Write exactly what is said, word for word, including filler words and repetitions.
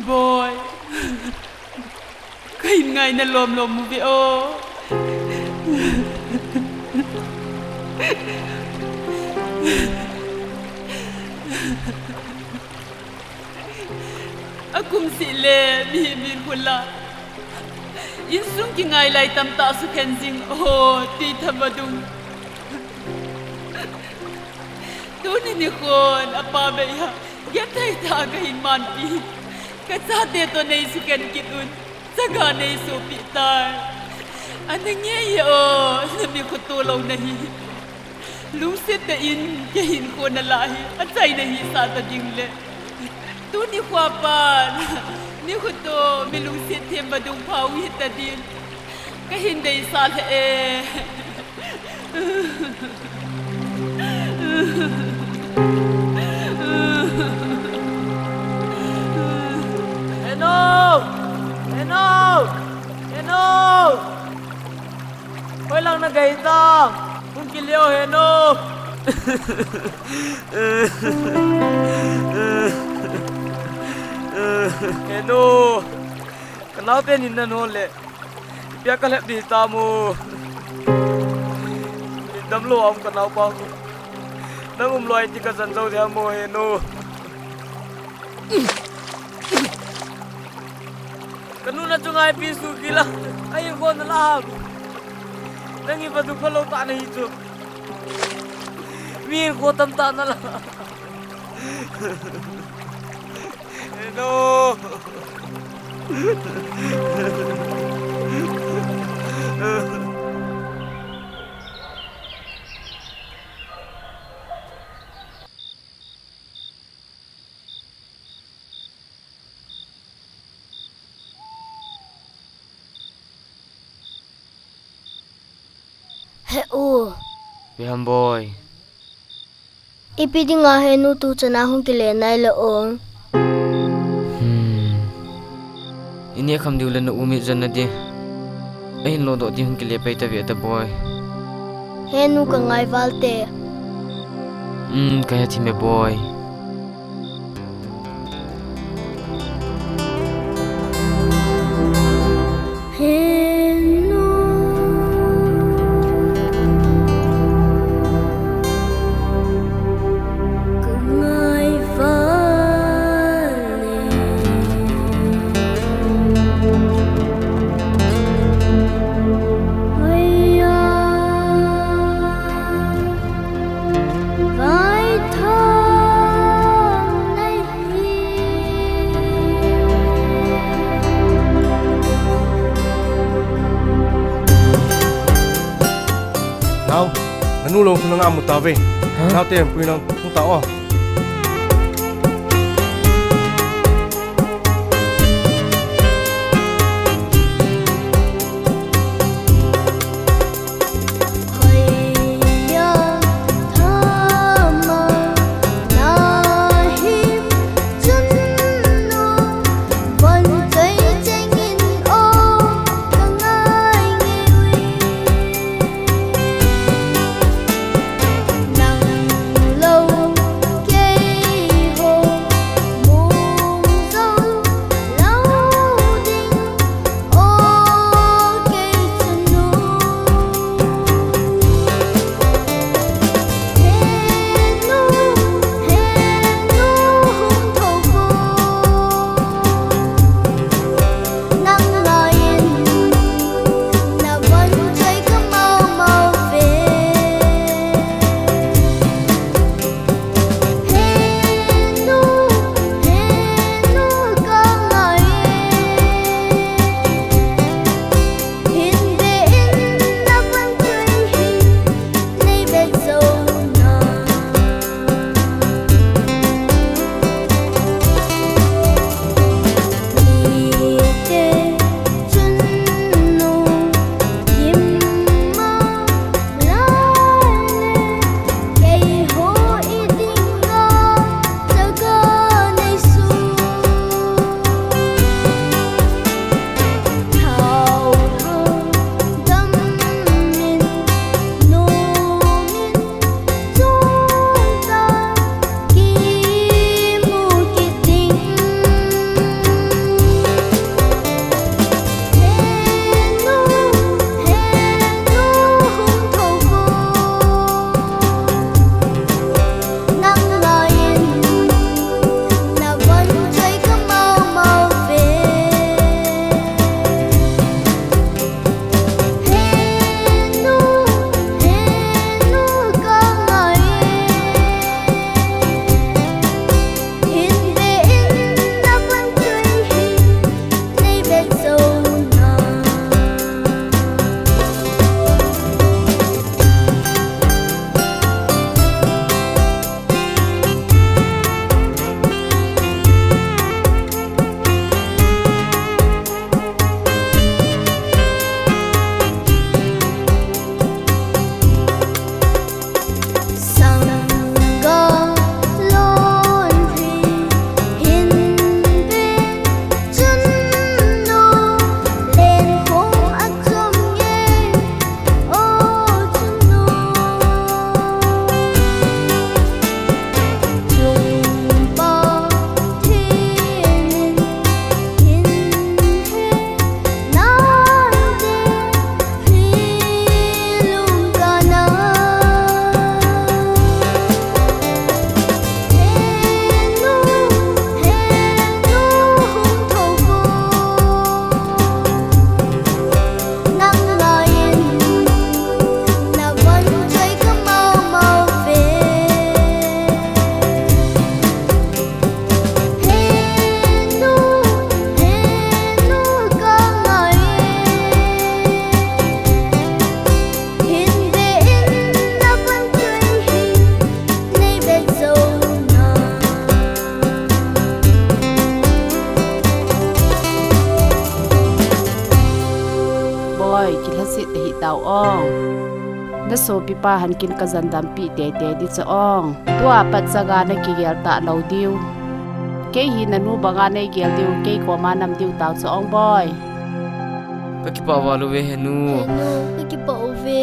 Boi, kahin ngaina lomlom uve o. Akum seh le mihem in khula, insung kingai lai tamtah sukhen jing o, tui thama dung. Tuni nikhon apa beiya, genthei tah a kahin manpi. Kachate toh nei sukhen kit un, chaga nei sopi tai. Ana ngei e o, nami khoto lou nahi. Lungset tah in kahinkho nalah hi, achaina hisah ta ding le. Tuni khoa pan, nikho toh mi lungset them vadung pha u hita din, kahin deisah lheh e. Henu! Henu! Henu! Hoilang nagai ta? Hung kile o Henu. Henu. Kanaote nin nano le. Ipia kalhep ding tam o. Damlou a um kanaopa. Nang umlou a iti kajan jou ding ham o Henu. Kanu na chunga ipi suhkila, ahinkho nalah ham? Nang hi vadung phalou tah nahi chu. Mi hinkho tamtah nalah. Henu. He u. Ipi ham boi? Ipi dinga Henu tu chana hung kile nailou ong? Hmm. Ineh kham diu le na umit jan na di. Ahin lodoh di hung kile pai tave ta boi. Henu kangai val te. Hmm, kahe thim e boi. Nao, nanu lou khu nanga mu tave. Ha? Nao te pui nang, mu ta o. Oi, kilhasit tahih tau ong. Na sopipa Hankin kajandampi teitei ding chu ong. Tua pat chaga nakigel talou diu. Kei hi nanu banga neigel diu, kei koma nam diu tau chu ong boi. Kakipah val uve henu. Henu, kakipah uve.